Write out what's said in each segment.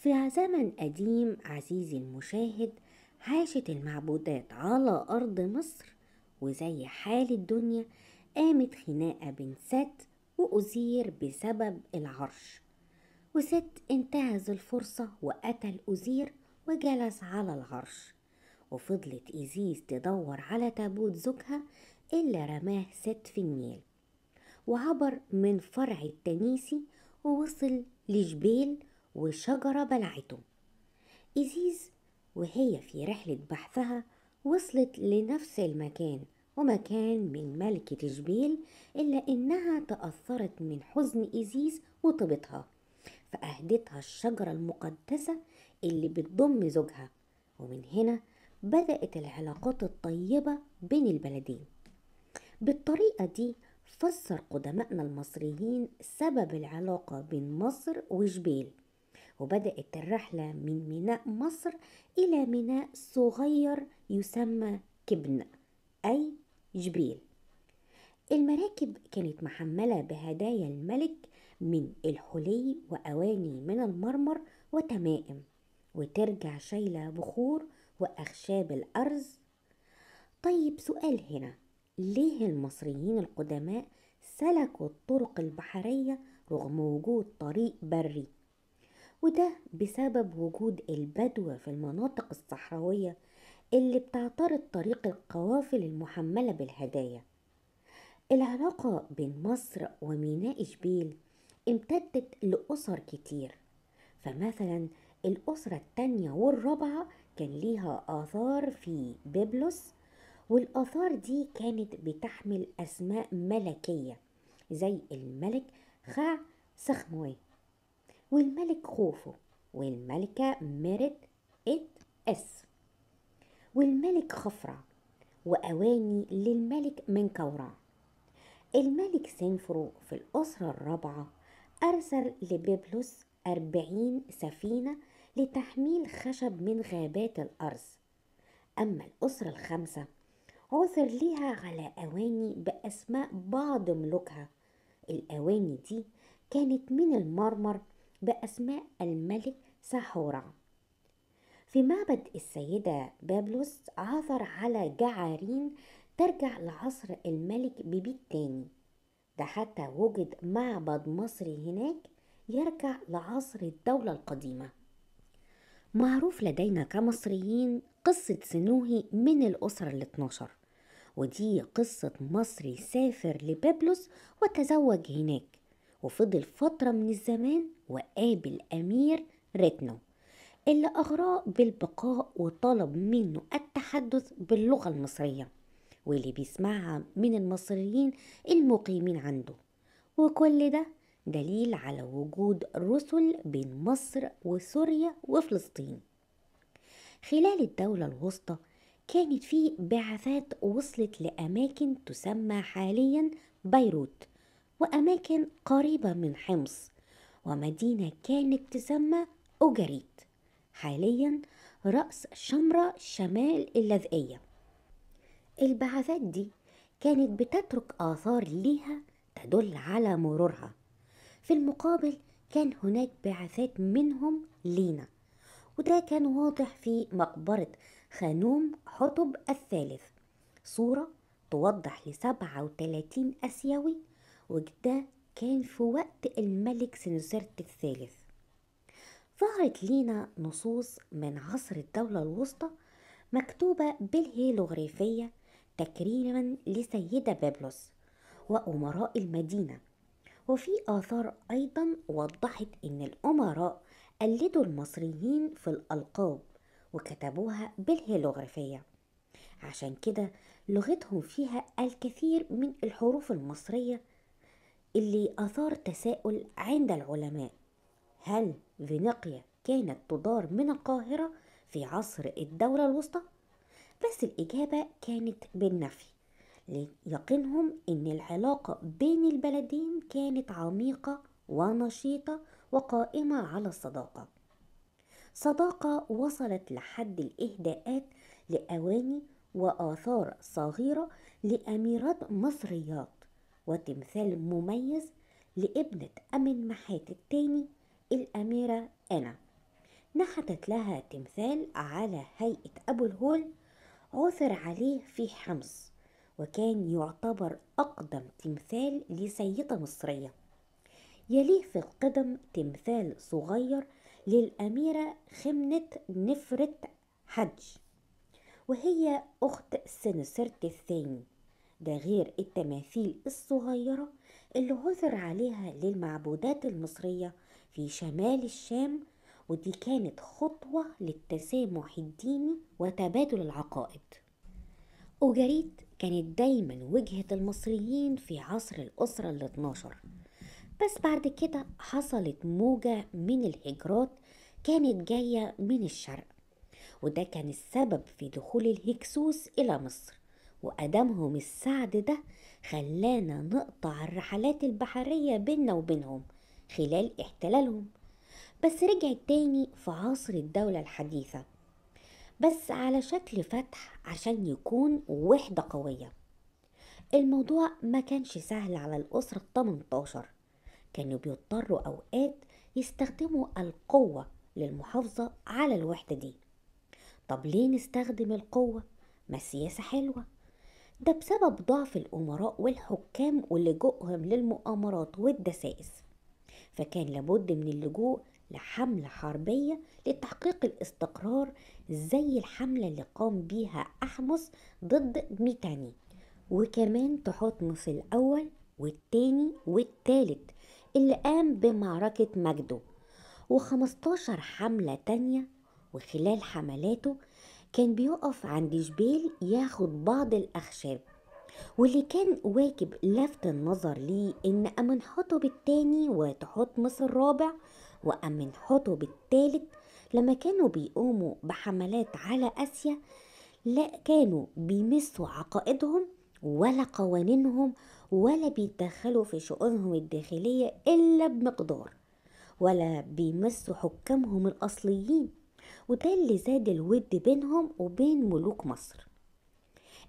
في زمن قديم عزيزي المشاهد، عاشت المعبودات على أرض مصر، وزي حال الدنيا قامت خناقة بين ست وأوزير بسبب العرش، وست انتهز الفرصة وقتل أوزير وجلس على العرش. وفضلت إيزيس تدور على تابوت زوجها اللي رماه ست في النيل، وعبر من فرع التنيسي ووصل لجبيل وشجرة بلعته. إيزيس وهي في رحلة بحثها وصلت لنفس المكان ومكان من ملكة جبيل، إلا إنها تأثرت من حزن إيزيس وطيبتها، فأهدتها الشجرة المقدسة اللي بتضم زوجها، ومن هنا بدأت العلاقات الطيبة بين البلدين. بالطريقة دي فسر قدماءنا المصريين سبب العلاقة بين مصر وجبيل، وبدأت الرحلة من ميناء مصر إلى ميناء صغير يسمى كبن أي جبيل. المراكب كانت محملة بهدايا الملك من الحلي وأواني من المرمر وتمائم، وترجع شايلة بخور وأخشاب الأرز. طيب سؤال هنا، ليه المصريين القدماء سلكوا الطرق البحرية رغم وجود طريق بري؟ وده بسبب وجود البدو في المناطق الصحراوية اللي بتعترض طريق القوافل المحملة بالهدايا. العلاقة بين مصر وميناء جبيل امتدت لأسر كتير، فمثلا الأسرة التانية والرابعة كان ليها آثار في بيبلوس، والآثار دي كانت بتحمل أسماء ملكية زي الملك خع سخموي والملك خوفو والملكة ميرت إت إس والملك خفرع، وأواني للملك منكورع. الملك سنفرو في الأسرة الرابعة أرسل لبيبلوس 40 سفينة لتحميل خشب من غابات الأرز. أما الأسرة الخامسة عثر ليها على أواني بأسماء بعض ملوكها. الأواني دي كانت من المرمر بأسماء الملك ساحورع. في معبد السيدة بابلوس عثر على جعارين ترجع لعصر الملك بيبي الثاني، ده حتى وجد معبد مصري هناك يرجع لعصر الدولة القديمة. معروف لدينا كمصريين قصة سنوهي من الأسرة ال12، ودي قصة مصري سافر لبابلوس وتزوج هناك، وفضل فترة من الزمان وقابل أمير ريتنو اللي أغراه بالبقاء وطلب منه التحدث باللغة المصرية واللي بيسمعها من المصريين المقيمين عنده. وكل ده دليل على وجود رسل بين مصر وسوريا وفلسطين. خلال الدولة الوسطى كانت في بعثات وصلت لأماكن تسمى حاليا بيروت، وأماكن قريبة من حمص، ومدينة كانت تسمى أوجاريت حاليا رأس شمرة شمال اللاذقية. البعثات دي كانت بتترك آثار ليها تدل على مرورها. في المقابل كان هناك بعثات منهم لينا، وده كان واضح في مقبرة خانوم حطب الثالث، صورة توضح ل37 آسيوي، وده كان في وقت الملك سنوسرت الثالث. ظهرت لينا نصوص من عصر الدولة الوسطى مكتوبة بالهيروغليفية تكريما لسيدة بابلوس وأمراء المدينة، وفي آثار أيضا وضحت إن الأمراء قلدوا المصريين في الألقاب وكتبوها بالهيروغليفية، عشان كده لغتهم فيها الكثير من الحروف المصرية اللي أثار تساؤل عند العلماء، هل فينيقيا كانت تدار من القاهرة في عصر الدولة الوسطى؟ بس الإجابة كانت بالنفي، ليقينهم إن العلاقة بين البلدين كانت عميقة ونشيطة وقائمة على الصداقة. صداقة وصلت لحد الإهداءات لأواني وآثار صغيرة لأميرات مصريات، وتمثال مميز لابنة أمن محات الثاني الأميرة أنا، نحتت لها تمثال على هيئة أبو الهول عثر عليه في حمص، وكان يعتبر أقدم تمثال لسيدة مصرية. يليه في القدم تمثال صغير للأميرة خمنة نفرت حج، وهي أخت سنسرت الثاني. ده غير التماثيل الصغيرة اللي عثر عليها للمعبودات المصرية في شمال الشام، ودي كانت خطوة للتسامح الديني وتبادل العقائد. أوجاريت كانت دايما وجهة المصريين في عصر الأسرة ال12، بس بعد كده حصلت موجة من الهجرات كانت جاية من الشرق، وده كان السبب في دخول الهكسوس إلى مصر، وأدمهم السعد ده خلانا نقطع الرحلات البحرية بيننا وبينهم خلال احتلالهم. بس رجعت تاني في عصر الدولة الحديثة، بس على شكل فتح عشان يكون وحدة قوية. الموضوع ما كانش سهل على الأسرة 18، كانوا بيضطروا أوقات يستخدموا القوة للمحافظة على الوحدة دي. طب ليه نستخدم القوة؟ ما السياسة حلوة. ده بسبب ضعف الأمراء والحكام ولجوءهم للمؤامرات والدسائس، فكان لابد من اللجوء لحملة حربية لتحقيق الاستقرار، زي الحملة اللي قام بيها أحمس ضد ميتاني، وكمان تحتمس الأول والتاني والتالت اللي قام بمعركة مجده، و15 حملة تانية. وخلال حملاته كان بيقف عند جبيل ياخد بعض الأخشاب، واللي كان واجب لفت النظر ليه إن أمنحتب التاني وتحتمس الرابع وأمنحتب التالت لما كانوا بيقوموا بحملات على آسيا لا كانوا بيمسوا عقائدهم ولا قوانينهم ولا بيتدخلوا في شؤونهم الداخلية إلا بمقدار، ولا بيمسوا حكامهم الأصليين، وده اللي زاد الود بينهم وبين ملوك مصر.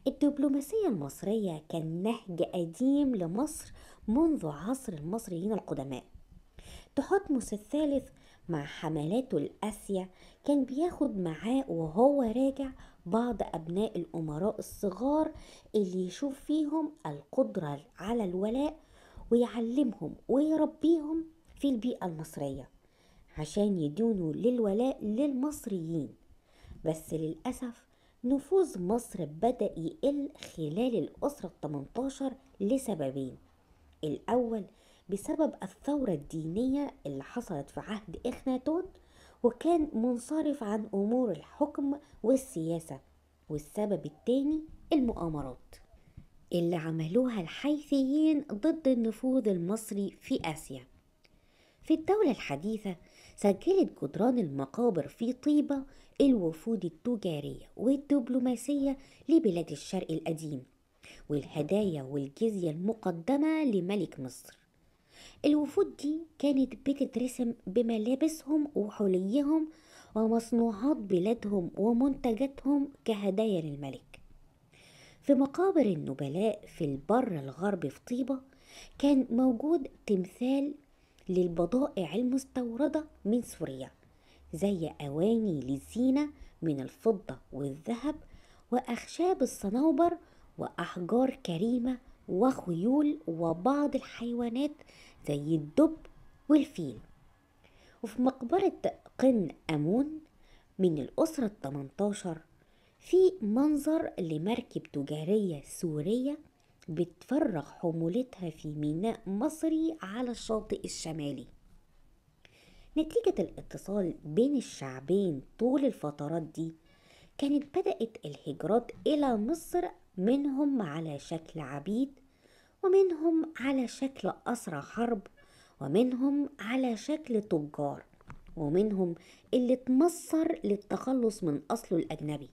الدبلوماسية المصرية كان نهج قديم لمصر منذ عصر المصريين القدماء. تحتمس الثالث مع حملاته لآسيا كان بياخد معاه وهو راجع بعض أبناء الأمراء الصغار اللي يشوف فيهم القدرة على الولاء ويعلمهم ويربيهم في البيئة المصرية عشان يدونوا للولاء للمصريين. بس للأسف نفوذ مصر بدأ يقل خلال الأسرة 18 لسببين. الأول بسبب الثورة الدينية اللي حصلت في عهد إخناتون، وكان منصرف عن أمور الحكم والسياسة، والسبب الثاني المؤامرات اللي عملوها الحيثيين ضد النفوذ المصري في آسيا. في الدولة الحديثة سجلت جدران المقابر في طيبة الوفود التجارية والدبلوماسية لبلاد الشرق القديم، والهدايا والجزية المقدمة لملك مصر. الوفود دي كانت بتترسم بملابسهم وحليهم ومصنوعات بلادهم ومنتجاتهم كهدايا للملك. في مقابر النبلاء في البر الغربي في طيبة كان موجود تمثال للبضائع المستوردة من سوريا، زي أواني للزينة من الفضة والذهب وأخشاب الصنوبر وأحجار كريمة وخيول وبعض الحيوانات زي الدب والفيل. وفي مقبرة قن أمون من الأسرة 18 في منظر لمركب تجارية سورية بتفرغ حمولتها في ميناء مصري على الشاطئ الشمالي. نتيجة الاتصال بين الشعبين طول الفترات دي كانت بدأت الهجرات إلى مصر، منهم على شكل عبيد، ومنهم على شكل أسرى حرب، ومنهم على شكل تجار، ومنهم اللي اتمصر للتخلص من أصله الأجنبي.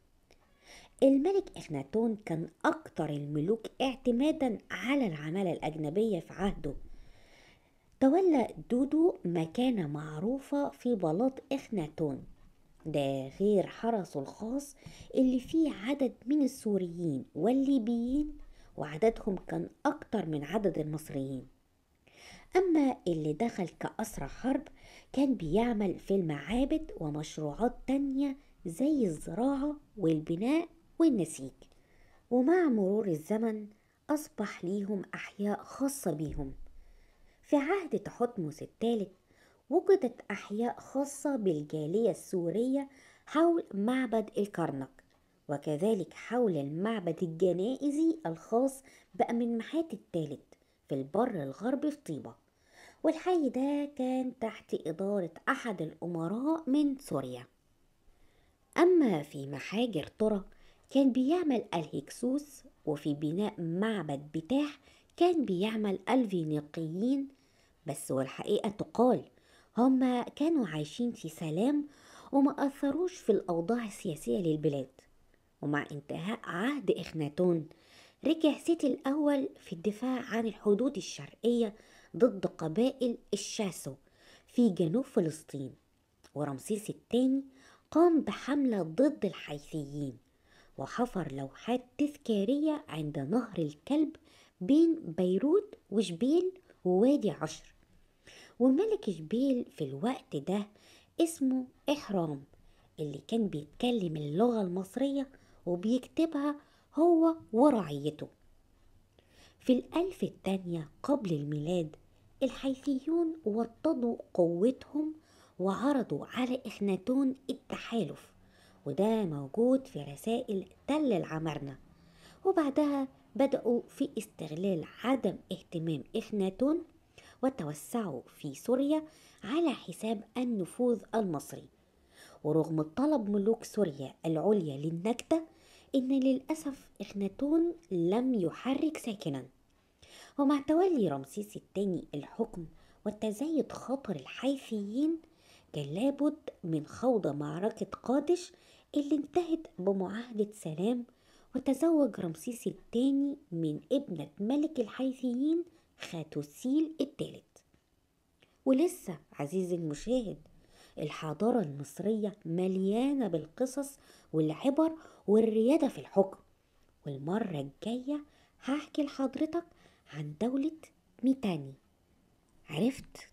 الملك إخناتون كان أكتر الملوك اعتمادا على العمالة الأجنبية في عهده. تولى دودو مكانة معروفة في بلاط إخناتون، ده غير حرسه الخاص اللي فيه عدد من السوريين والليبيين، وعددهم كان أكتر من عدد المصريين. أما اللي دخل كأسرى حرب كان بيعمل في المعابد ومشروعات تانية زي الزراعة والبناء والنسيج. ومع مرور الزمن أصبح ليهم أحياء خاصة بيهم. في عهد تحتمس الثالث وجدت أحياء خاصة بالجالية السورية حول معبد الكرنك، وكذلك حول المعبد الجنائزي الخاص بأمنمحات الثالث في البر الغربي في طيبة. والحي ده كان تحت إدارة أحد الأمراء من سوريا. أما في محاجر طرة كان بيعمل الهكسوس، وفي بناء معبد بتاح كان بيعمل الفينيقيين. بس والحقيقة تقال هما كانوا عايشين في سلام وما أثروش في الأوضاع السياسية للبلاد. ومع انتهاء عهد إخناتون رجع سيتي الأول في الدفاع عن الحدود الشرقية ضد قبائل الشاسو في جنوب فلسطين، ورمسيس الثاني قام بحملة ضد الحيثيين وحفر لوحات تذكارية عند نهر الكلب بين بيروت وجبيل ووادي عشر. وملك جبيل في الوقت ده اسمه إحرام، اللي كان بيتكلم اللغة المصرية وبيكتبها هو ورعيته. في 1002 قبل الميلاد الحيثيون وطدوا قوتهم وعرضوا على إخناتون التحالف، وده موجود في رسائل تل العمارنة. وبعدها بدأوا في استغلال عدم اهتمام إخناتون وتوسعوا في سوريا على حساب النفوذ المصري. ورغم طلب ملوك سوريا العليا للنجدة، إن للأسف إخناتون لم يحرك ساكنا. ومع تولي رمسيس الثاني الحكم وتزايد خطر الحيثيين، كان لابد من خوض معركة قادش اللي انتهت بمعاهدة سلام، وتزوج رمسيس الثاني من ابنة ملك الحيثيين خاتوسيل الثالث. ولسه عزيزي المشاهد، الحضارة المصرية مليانة بالقصص والعبر والريادة في الحكم، والمرة الجاية هحكي لحضرتك عن دولة ميتاني. عرفت؟